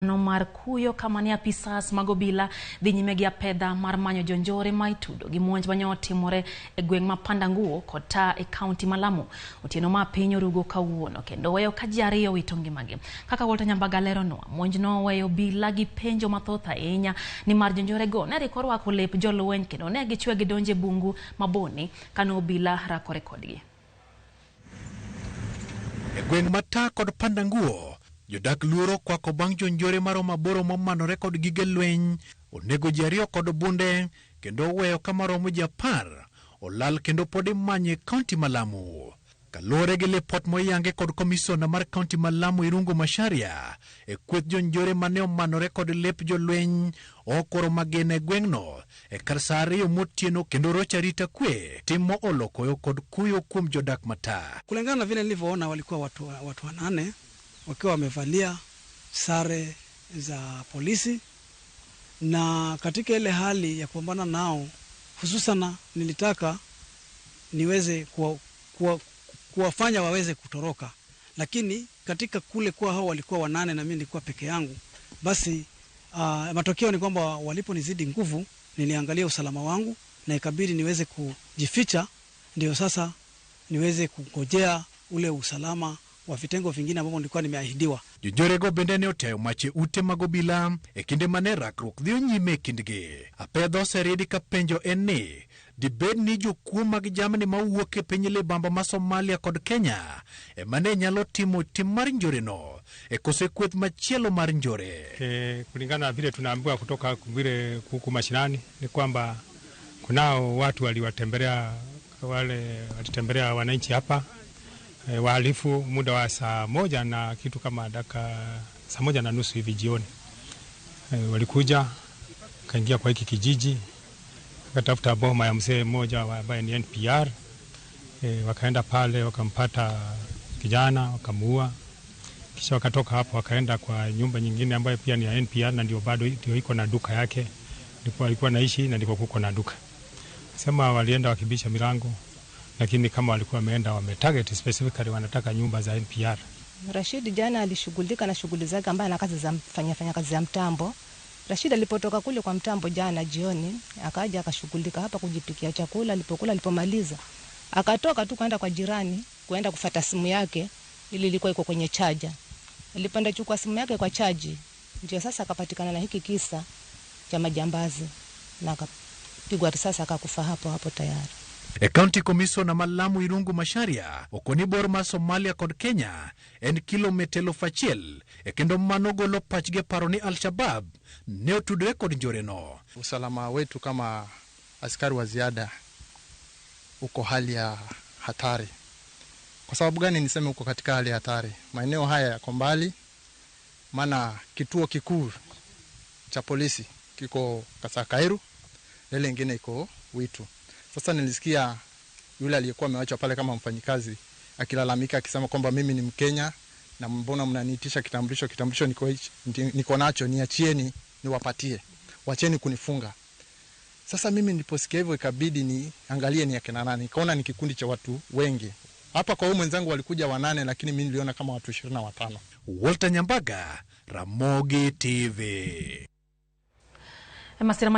No mar kuyo kama ne apisas mag obila dhi nyime gi apedha mar manyo jonjore ma itudo gi monj mane otimore e gweng' ma Pandanguo kod Ta e kaunti ma Lamu. Otieno ma piny orugo kawuono kendo weyo ka ji ariyo wito ngimagi. Kaka Walter Nyambaga leronwa, monj no oweyo obila gi penjo mathoth ahinya nimar jonjore go ne rik orwako lep jolweny kendo ne gichwe gidonjo e bungu maboni kane obila rakore kodgi. E gweng' ma Ta kod Pandanguo, jodak luoro kwako bang' jonjore maromo aboro momanore kod gige lweny onego ji ariyo kod bunde kendo oweyo kama romo ji 10 olal kendo pod imanyo e kaunti ma Lamu. Kaluwore gi lipot moyange kod komisona mar kaunti ma Lamu Irungu Macharia, e kweth jonjore mane omanore kod lep jolweny okoro magina e gweng'no e kar saa 2 motieno kendo rocho arita kwe timo olokoyo kod kuyo kuom jodak mata. Kulingana na vile nilivyoona, walikuwa watu 8 wakiwa wamevalia sare za polisi, na katika ile hali ya kupambana nao, hususan nilitaka niweze kuwafanya waweze kutoroka, lakini katika kule kuwa hao walikuwa 8 na mimi nilikuwa peke yangu, basi matokeo ni kwamba waliponizidi nguvu, niliangalia usalama wangu na ikabidi niweze kujificha, ndio sasa niweze kungojea ule usalama wa vitengo vingine ambavyo nilikuwa nimeahidiwa. Jonjorego bende ne otiayo mach e ute mag obila e kinde mane rakruok dhi nyime e kindgi. Apedha oseriedi ka penjo en ni dibed ni jokuo mag jamni mawuok e piny libamba ma Somalia kod Kenya ema ne nyalo timo tim mar njoreno e kose kweth machielo mar njore. Kulingana na vile tunaambiwa kutoka vile huku mashinani ni kwamba kunao watu waliwatembelea, wale walitembelea wananchi hapa wahalifu muda wa saa 1 na kitu kama dakika saa 1:30 hivi jioni. Walikuja kaingia kwa hiki kijiji, wakatafuta boma ya mzee mmoja ambaye ni NPR. Wakaenda pale wakampata kijana wakamuua. Kisha wakatoka hapo wakaenda kwa nyumba nyingine ambayo pia ni ya NPR na ndio bado ndio iko na duka yake. Ndipo alikuwa naishi na ndiko kuko na duka. Sema walienda wakibisha milango, lakini kama walikuwa wameenda wametarget specifically wanataka nyumba za NPR. Rashid jana alishughulika na shughuli zake ambaye ana kazi za fanya kazi za mtambo. Rashid alipotoka kule kwa mtambo jana jioni, akaja akashughulika hapa kujipikia chakula. Alipokula, alipomaliza, akatoka tu kwenda kwa jirani kwenda kufuata simu yake ili ilikuwa iko kwenye chaja. Alipanda chukua simu yake kwa chaji, ndio sasa akapatikana na hiki kisa cha majambazi na akapigwa risasi akakufa hapo hapo tayari. E County Commissioner ma Lamu Irungu Macharia okoni bor mar Somalia kod Kenya en kilomita 1000 e kendo mano golo pachgi paro ni Al-Shabaab ne otudore kod njoreno. Usalama wetu kama askari wa ziada uko hali ya hatari. Kwa sababu gani niseme uko katika hali ya hatari? Maeneo haya yako mbali, maana kituo kikuu cha polisi kiko Kasakairu, ile nyingine iko Witu. Sasa nilisikia yule aliyekuwa amewachwa pale kama mfanyikazi akilalamika akisema kwamba mimi ni Mkenya na mbona mnaniitisha kitambulisho, kitambulisho niko nacho, niachieni niwapatie, wacheni kunifunga. Sasa mimi niliposikia hivyo ikabidi niangalie ni akina nani. Nikaona ni kikundi cha watu wengi. Hapa kwa huyu mwenzangu walikuja 8, lakini mimi niliona kama watu 25. Walter Nyambaga, Ramogi TV. Masira.